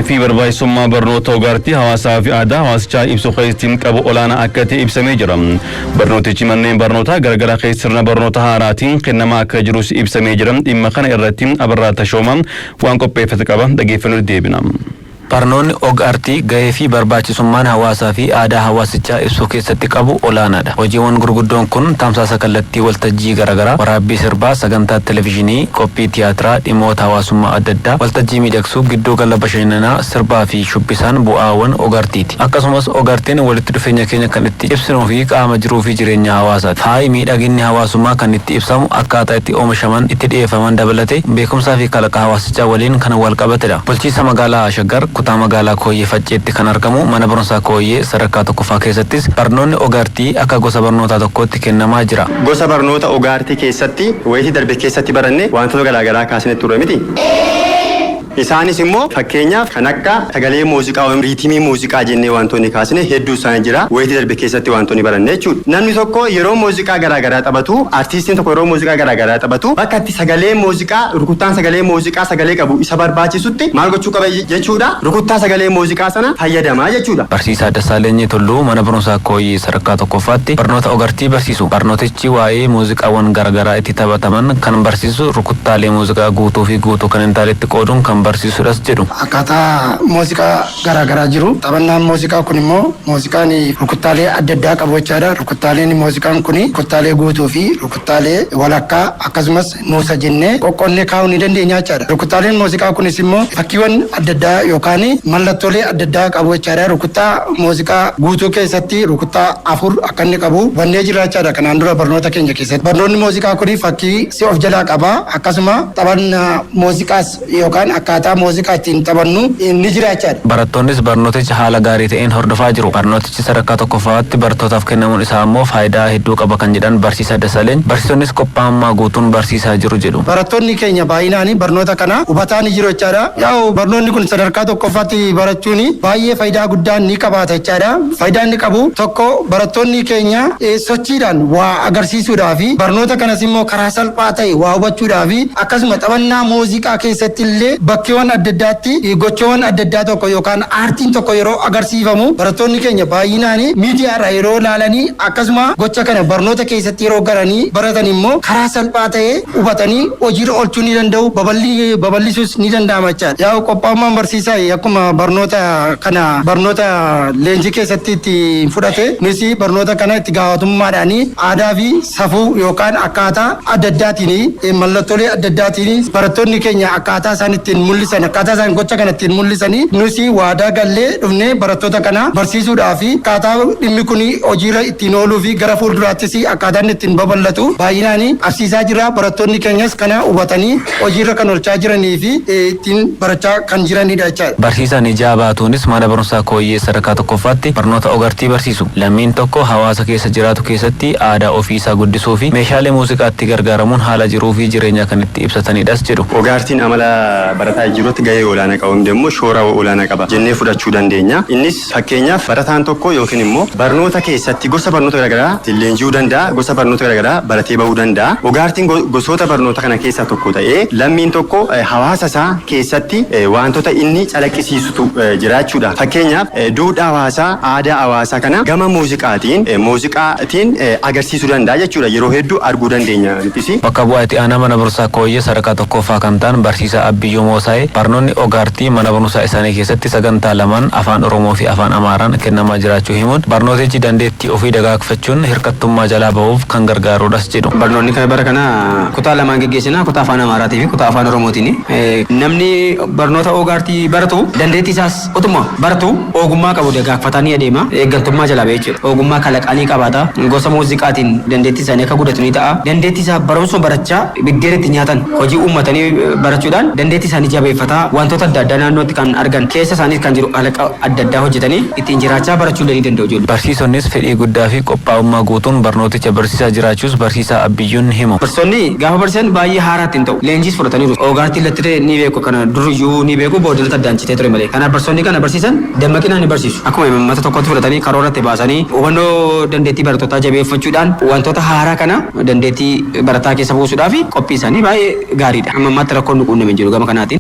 Gahee fi barbaachisummaa barnoota og-aartii hawaasaa fi aadaa hawaasichaa ibsuu keessatti qabu olaanaa akka ta'e ibsamee jira. Barnootichi manneen barnootaa garaagaraa keessa sirna barnoota haaraatiin kennamaa akka jirus ibsamee jira. Dhimma kana irratti Abarraa Tashoomaa waan qopheeffate qaba. Dhageeffannoo deebina. Barnoonni og-aartii gahee fi barbaachisummaan hawaasaa fi aadaa hawaasichaa ibsuu keessatti qabu olaanaadha. Hojiiwwan gurguddoon kun tamsaasa kallattii waltajjii garaagaraa, waraabbii sirbaa, sagantaa televezyiinii, qophii tiyaatiraa, dhimmoota hawaasummaa adda addaa, waltajjii miidhagsuu, gidduu gala bashannanaa, sirbaa fi shubbisaan bu'aawwan og-aartiiti. Akkasumas og-aartiin walitti dhufeenya keenya kan itti ibsinuu fi qaama jiruu fi jireenya hawaasaati. Faayi miidhaginni hawaasummaa kan itti ibsamu akkaataa itti oomishaman, itti dhiyeeffaman dabalatee beekumsaa fi kalaqa hawaasichaa waliin kan wal qabatedha. Bulchiinsa magaalaa Shaggar kutaa magaalaa Kooyyee Facceetti kan argamu mana barumsaa Kooyyee sadarkaa tokkoffaa keessattis barnoonni og-aartii akka gosa barnootaa tokkootti kennamaa jira. Gosa barnoota og-aartii keessatti wayitii darbe keessatti baranne wantoota garaagaraa kaasne turre miti. Isaanis immoo fakkeenyaaf kan akka sagalee muuziqaa, riitimii muuziqaa jennee wantoonni kaasne hedduu isaanii jira. Wayitii darbe keessatti wantoonni baranne jechuudha. Namni tokko yeroo muuziqaa garaagaraa taphatu, artiistiin tokko yeroo muuziqaa garaagaraa taphatu, bakka itti sagalee muuziqaa, rukuttaan sagalee muuziqaa sagalee qabu isa barbaachisutti maal gochuu qaba jechuudha? Rukuttaa sagalee muuziqaa sana fayyadamaa jechuudha. Barsiisaa Dassaaleny Tulluu mana barumsaa Kooyyee sadarkaa tokkoffaatti barnoota og-aartii barsiisu. Barnootichi waa'ee muuziqaawwan garaagaraa itti taphataman kan barsiisu, rukuttaalee muuziqaa guutuu fi guutuu kan hin taanetti qooduun kan barsiisudhas jedhu. Akkaataa muuziqaa garaagaraa jiru. Taphannaan muuziqaa kun immoo muuziqaan rukuttaalee adda addaa qabu jechaadha. Rukuttaaleen muuziqaan kun rukuttaalee guutuu fi rukuttaalee walakkaa akkasumas nuusa jennee qoqqoonnee kaa'uu ni dandeenya jechaadha. Rukuttaaleen muuziqaa kunis immoo fakkiiwwan adda addaa yookaan mallattoolee adda addaa qabu jechaadha. Rukuttaa muuziqaa guutuu keessatti rukuttaa afur akka inni qabu hubannee jira jechaadha. Kanaan dura barnoota keenya keessatti. Barnoonni muuziqaa kun fakkii si of jalaa qaba. Akkasuma taphannaa muuziqaas yookaan akkaataa muuziqaa ittiin taphannu ni jira jechaadha. Barattoonnis barnooticha haala gaarii ta'een hordofaa jiru. Barnootichi sadarkaa tokkoffaatti barattootaaf kennamuun isaa immoo faayidaa hedduu qaba kan jedhan barsiisaa Dassaaleny, barsiisonnis qophaa'ummaa guutuun barsiisaa jiru jedhu. Barattoonni keenya baay'inaan barnoota kana hubataa ni jiru jechaadha. Yaa'u barnoonni kun sadarkaa tokkoffaatti barachuun baay'ee faayidaa guddaa ni qabaata jechaadha. Faayidaa inni qabu tokko barattoonni keenya sochiidhaan waa agarsiisuudhaa fi barnoota kanas immoo karaa salphaa ta'e waa hubachuudhaa fi akkasuma taphannaa muuziqaa keessatti illee bakkeewwan adda addaatti gochoowwan adda addaa tokko yookaan aartiin tokko yeroo agarsiifamu barattoonni keenya baay'inaan miidiyaarraa yeroo ilaalanii akkasuma gocha kana barnoota keessatti yeroo garanii baratan immoo karaa salphaa ta'e hubatanii hojiirra oolchuu ni danda'u, babal'isuus ni danda'ama jechaadha. Yaa'u qophaa'ummaan barsiisaa akkuma barnoota kana barnoota leenjii keessatti itti fudhate, nus barnoota kana itti gaafatamummaadhaan aadaa fi safuu yookaan akkaataa adda addaatiin, mallattoolee adda addaatiin barattoonni keenya akkaataa isaan ittiin mul'isan, akkaataa isaan gocha kana ittiin mul'isanii nus waadaa gallee dhufnee barattoota kana barsiisuudhaa fi akkaataa dhimmi kun hojiirra ittiin ooluu fi gara fuulduraattis akkaataa inni ittiin babal'atu baay'inaan barsiisaa jira. Barattoonni keenyas kana hubatanii hojiirra kan oolchaa jiranii fi ittiin barachaa kan jiranidha jechaadha. Barsiisaan Ijaa Baatuunis mana barumsaa Kooyyee sadarkaa tokkoffaatti barnoota og-aartii barsiisu. Lammiin tokko hawaasa keessa jiraatu keessatti aadaa ofii isaa guddisuu fi meeshaalee muuziqaatti gargaaramuun haala jiruu fi jireenya kan itti ibsatanidhas jedhu. Og-aartiin amala barataa jirutti gahee olaanaa qaba. Immoo shoora olaanaa qaba jennee fudhachuu dandeenya. Innis fakkeenyaaf barataan tokko yookiin immoo barnoota keessatti gosa barnoota garaagaraa leenji'uu danda'a, gosa barnoota garaagaraa baratee bahuu danda'a. Og-aartiin gosoota barnoota kana keessaa tokko ta'ee lammiin tokko hawaasa isaa keessatti wantoota inni calaqqisiisutu jiraachuudha. Fakkeenyaaf duudhaa hawaasaa, aadaa hawaasaa kana gama muuziqaatiin agarsiisuu danda'a jechuudha. Yeroo hedduu arguu dandeenya nutis. Bakka bu'aa itti aanaa mana barumsaa Kooyyee sadarkaa tokkoffaa kan ta'an barsiisaa Abbiyyuu Moosaayee barnoonni og-aartii mana barumsaa isaanii keessatti sagantaa lamaan, Afaan Oromoo fi Afaan Amaaraan kennamaa jiraachuu himuun, barnootichi dandeettii ofii dagaagfachuun hirkattummaa jalaa bahuuf kan gargaarudhas jedhu. Barnoonni kana bara kana kutaa lamaan geggeessina, kutaa Afaan Amaaraatii fi kutaa Afaan Oromootiin. Namni barnoota og-aartii baratu dandeettii isaas utuma baratu ogummaa qabu dagaagfataa ni adeema. Eeggantummaa jalaa bahee jechuudha. Ogummaa kalaqaa ni qabaata. Gosa muuziqaatiin dandeettii isaanii akka guddatu ni ta'a. Dandeettii isaa barumsuma barachaa biddeen itti nyaatan hojii uummatanii barachuudhaan dandeettii isaanii jabeeffataa, wantoota adda addaa naannootti kan argan keessa isaanii kan jiru kalaqa adda addaa hojjetanii ittiin jiraachaa barachuu illee ni danda'u ijoolleen. Barsiisonnis fedhii guddaa fi qophaa'ummaa guutuun barnooticha barsiisaa jiraachuus barsiisaa Abbiyyuun himu. Barsiisonni gaafa barsiisan baay'ee haaraa ittiin ta'u. Leenjiis fudhataniiru. Og-aartii irratti ni beeku, kana duriyyuu ni beeku, boodinota addaan citee ture malee. Kanaaf barsiisonni kana barsiisan dammaqinaan ni barsiisu. Akkuma imaammata tokkotti fudhatanii karoora itti baasanii hubannoo dandeettii barattootaa jabeeffachuudhaan wantoota haaraa kana dandeettii barataa keessa buusuudhaaf qophii isaanii baay'ee gaariidha. Amma ammaatti rakkoon nu quunname hin jiru gama kanaatiin.